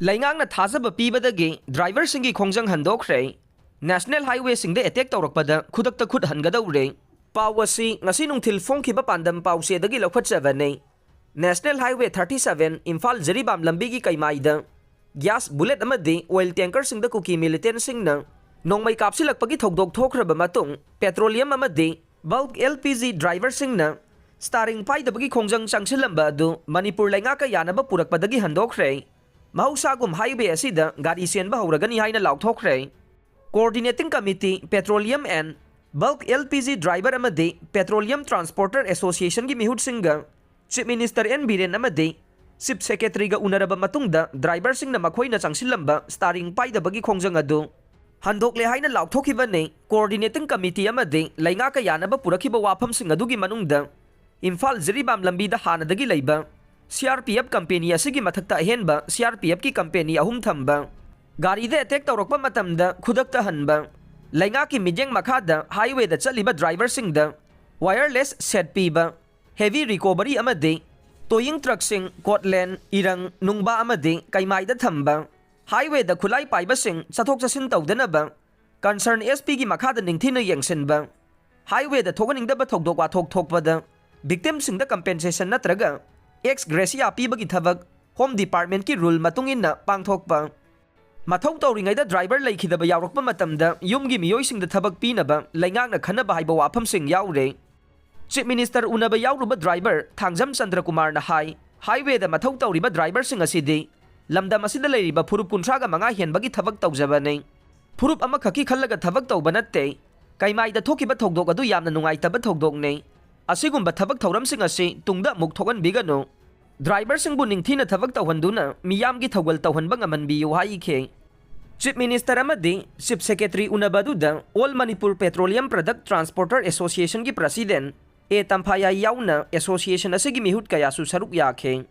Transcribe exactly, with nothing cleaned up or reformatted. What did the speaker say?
ꯂꯩꯉꯥꯛꯅ ꯊꯥꯖꯕ ꯄꯤꯕꯗꯒꯤ ꯗ꯭ꯔꯥꯏꯚꯔꯁꯤꯡꯒꯤ ꯈꯣꯡꯖꯪ ꯍꯟꯗꯣꯛꯈ꯭ꯔꯦ꯫ ꯅꯦꯁꯅꯦꯜ ꯍꯥꯏꯋꯦꯁꯤꯡꯗ ꯑꯦꯇꯦꯛ ꯇꯧꯔꯛꯄꯗ ꯈꯨꯗꯛꯇ ꯈꯨꯠ ꯍꯟꯒꯗꯧꯔꯦ꯫ ꯄꯥꯎ ꯑꯁꯤ ꯉꯁꯤ ꯅꯨꯡꯊꯤꯜ ꯐꯣꯡꯈꯤꯕ ꯄꯥꯟꯗꯝ ꯄꯥꯎꯆꯦꯗꯒꯤ ꯂꯧꯈꯠꯆꯕꯅꯤ꯫ National highway thirty seven Imphal Jiribam ꯂꯝꯕꯤꯒꯤ ꯀꯩꯃꯥꯏꯗ ꯒ꯭ꯌꯥꯁ ꯕꯨꯂꯦꯠ ꯑꯃꯗꯤ ꯑꯣꯏꯜ ꯇꯦꯡꯀꯔꯁꯤꯡꯗ ꯀꯨꯀꯤ ꯃꯤꯂꯤꯇꯦꯟꯁꯤꯡꯅ ꯅꯣꯡꯃꯩ ꯀꯥꯞꯁꯤꯜꯂꯛꯄꯒꯤ ꯊꯧꯗꯣꯛ ꯊꯣꯛꯈ꯭ꯔꯕ ꯃꯇꯨꯡ, ꯄꯦꯇ꯭ꯔꯣꯂꯤꯌꯝ ꯑꯃꯗꯤ ꯕꯜꯛ ꯑꯦꯜ ꯄꯤ ꯖꯤ ꯗ꯭ꯔꯥꯏꯚꯔꯁꯤꯡꯅ ꯁ꯭ꯇꯥꯔꯤꯡ ꯄꯥꯏꯗꯕꯒꯤ ꯈꯣꯡꯖꯪ ꯆꯪꯁꯤꯜꯂꯝꯕ ꯑꯗꯨ ꯃꯅꯤꯄꯨꯔ ꯂꯩꯉꯥꯛꯀ ꯌꯥꯅꯕ ꯄꯨꯔꯛꯄꯗꯒꯤ ꯍꯟꯗꯣꯛꯈ꯭ꯔꯦ꯫ ꯃꯍꯧꯁꯥꯒꯨꯝ ꯍꯥꯏꯋꯦ ꯑꯁꯤꯗ ꯒꯥꯔꯤ ꯆꯦꯟꯕ ꯍꯧꯔꯒꯅꯤ ꯍꯥꯏꯅ ꯂꯥꯎꯊꯣꯛꯈ꯭ꯔꯦ꯫ Coordinating Committee, Petroleum and Bulk L P G Driver ꯑꯃꯗꯤ Petroleum Transporter Associationꯒꯤ ꯃꯤꯍꯨꯠꯁꯤꯡꯒ Chief Minister N Biren ꯑꯃꯗꯤ Chief Secretaryꯒ ꯎꯅꯔꯕ ꯃꯇꯨꯡꯗ ꯗ꯭ꯔꯥꯏꯚꯔꯁꯤꯡꯅ ꯃꯈꯣꯏꯅ ꯆꯪꯁꯤꯜꯂꯝꯕ ꯁ꯭ꯇꯥꯔꯤꯡ ꯄꯥꯏꯗꯕꯒꯤ ꯈꯣꯡꯖꯪ ꯑꯗꯨ ꯍꯟꯗꯣꯛꯂꯦ ꯍꯥꯏꯅ ꯂꯥꯎꯊꯣꯛꯈꯤꯕꯅꯤ꯫ Coordinating Committee ꯑꯃꯗꯤ ꯂꯩꯉꯥꯛꯀ ꯌꯥꯅꯕ ꯄꯨꯔꯛꯈꯤꯕ ꯋꯥꯐꯝꯁꯤꯡ ꯑꯗꯨꯒꯤ ꯃꯅꯨꯡꯗ ꯏꯝꯐꯥꯜ ꯖꯤꯔꯤꯕꯥꯝ ꯂꯝꯕꯤꯗ ꯍꯥꯟꯅꯗꯒꯤ ꯂꯩꯕ C R P F company ꯑꯁꯤꯒꯤ ꯃꯊꯛꯇ ꯑꯍꯦꯟꯕ C R P Fꯀꯤ company ꯑꯍꯨꯝ ꯊꯝꯕ, ꯒꯥꯔꯤꯗ ꯑꯦꯇꯦꯛ ꯇꯧꯔꯛꯄ ꯃꯇꯝꯗ ꯈꯨꯗꯛꯇ ꯍꯟꯕ, ꯂꯩꯉꯥꯛꯀꯤ ꯃꯤꯠꯌꯦꯡ ꯃꯈꯥꯗ ꯍꯥꯏꯋꯦꯗ ꯆꯠꯂꯤꯕ ꯗ꯭ꯔꯥꯏꯚꯔꯁꯤꯡꯗ wireless set ꯄꯤꯕ, heavy recovery ꯑꯃꯗꯤ towing truckꯁꯤꯡ ꯀꯣꯠꯂꯦꯟ, ꯏꯔꯪ, ꯅꯨꯡꯕꯥ ꯑꯃꯗꯤ ꯀꯩꯃꯥꯏꯗ ꯊꯝꯕ, ꯍꯥꯏꯋꯦꯗ ꯈꯨꯠꯂꯥꯏ ꯄꯥꯏꯕꯁꯤꯡ ꯆꯠꯊꯣꯛ ꯆꯠꯁꯤꯟ ꯇꯧꯗꯅꯕ concern S Pꯒꯤ ꯃꯈꯥꯗ ꯅꯤꯡꯊꯤꯅ ꯌꯦꯡꯁꯤꯟꯕ, ꯍꯥꯏꯋꯦꯗ ꯊꯣꯛꯍꯟꯅꯤꯡꯗꯕ ꯊꯧꯗꯣꯛ ꯋꯥꯊꯣꯛ ꯊꯣꯛꯄꯗ victimꯁꯤꯡꯗ compensation ꯅꯠꯇ꯭ꯔꯒ ex gratia ꯄꯤꯕꯒꯤ ꯊꯕꯛ Home Departmentꯀꯤ rule ꯃꯇꯨꯡ ꯏꯟꯅ ꯄꯥꯡꯊꯣꯛꯄ, ꯃꯊꯧ ꯇꯧꯔꯤꯉꯩꯗ ꯗ꯭ꯔꯥꯏꯚꯔ ꯂꯩꯈꯤꯗꯕ ꯌꯥꯎꯔꯛꯄ ꯃꯇꯝꯗ ꯌꯨꯝꯒꯤ ꯃꯤꯑꯣꯏꯁꯤꯡꯗ ꯊꯕꯛ ꯄꯤꯅꯕ ꯂꯩꯉꯥꯛꯅ ꯈꯟꯅꯕ ꯍꯥꯏꯕ ꯋꯥꯐꯝꯁꯤꯡ ꯌꯥꯎꯔꯦ꯫ Chief Minister ꯎꯅꯕ ꯌꯥꯎꯔꯨꯕ ꯗ꯭ꯔꯥꯏꯚꯔ ꯊꯥꯡꯖꯝ ꯆꯟꯗ꯭ꯔꯀꯨꯃꯥꯔꯅ ꯍꯥꯏ, ꯍꯥꯏꯋꯦꯗ ꯃꯊꯧ ꯇꯧꯔꯤꯕ ꯗ꯭ꯔꯥꯏꯚꯔꯁꯤꯡ ꯑꯁꯤꯗꯤ ꯂꯝꯗꯝ ꯑꯁꯤꯗ ꯂꯩꯔꯤꯕ ꯐꯨꯔꯨꯞ ꯀꯨꯟꯊ꯭ꯔꯥꯒ ꯃꯉꯥ ꯍꯦꯟꯕꯒꯤ ꯊꯕꯛ ꯇꯧꯖꯕꯅꯤ꯫ ꯐꯨꯔꯨꯞ ꯑꯃꯈꯛꯀꯤ ꯈꯜꯂꯒ ꯊꯕꯛ ꯇꯧꯕ ꯅꯠꯇꯦ꯫ ꯀꯩꯃꯥꯏꯗ ꯊꯣꯛꯈꯤꯕ ꯊꯧꯗꯣꯛ ꯑꯗꯨ ꯌꯥꯝꯅ ꯅꯨꯡꯉꯥꯏꯇꯕ ꯊꯧꯗꯣꯛꯅꯤ꯫ ꯑꯁꯤꯒꯨꯝꯕ ꯊꯕꯛ ꯊꯧꯔꯝꯁꯤꯡ ꯑꯁꯤ ꯇꯨꯡꯗ ꯑꯃꯨꯛ ꯊꯣꯛꯍꯟꯕꯤꯒꯅꯨ꯫ ꯗ꯭ꯔꯥꯏꯚꯔꯁꯤꯡꯕꯨ ꯅꯤꯡꯊꯤꯅ ꯊꯕꯛ ꯇꯧꯍꯟꯗꯨꯅ ꯃꯤꯌꯥꯝꯒꯤ ꯊꯧꯒꯜ ꯇꯧꯍꯟꯕ ꯉꯝꯍꯟꯕꯤꯌꯨ ꯍꯥꯏꯈꯤ꯫ Chief Minister ꯑꯃꯗꯤ Chief Secretary ꯎꯅꯕ ꯑꯗꯨꯗ All Manipur Petroleum Product Transporter Associationꯒꯤ President A ꯇꯝꯐꯥꯌꯥꯏ ꯌꯥꯎꯅ association ꯑꯁꯤꯒꯤ ꯃꯤꯍꯨꯠ ꯀꯌꯥꯁꯨ ꯁꯔꯨꯛ ꯌꯥꯈꯤ꯫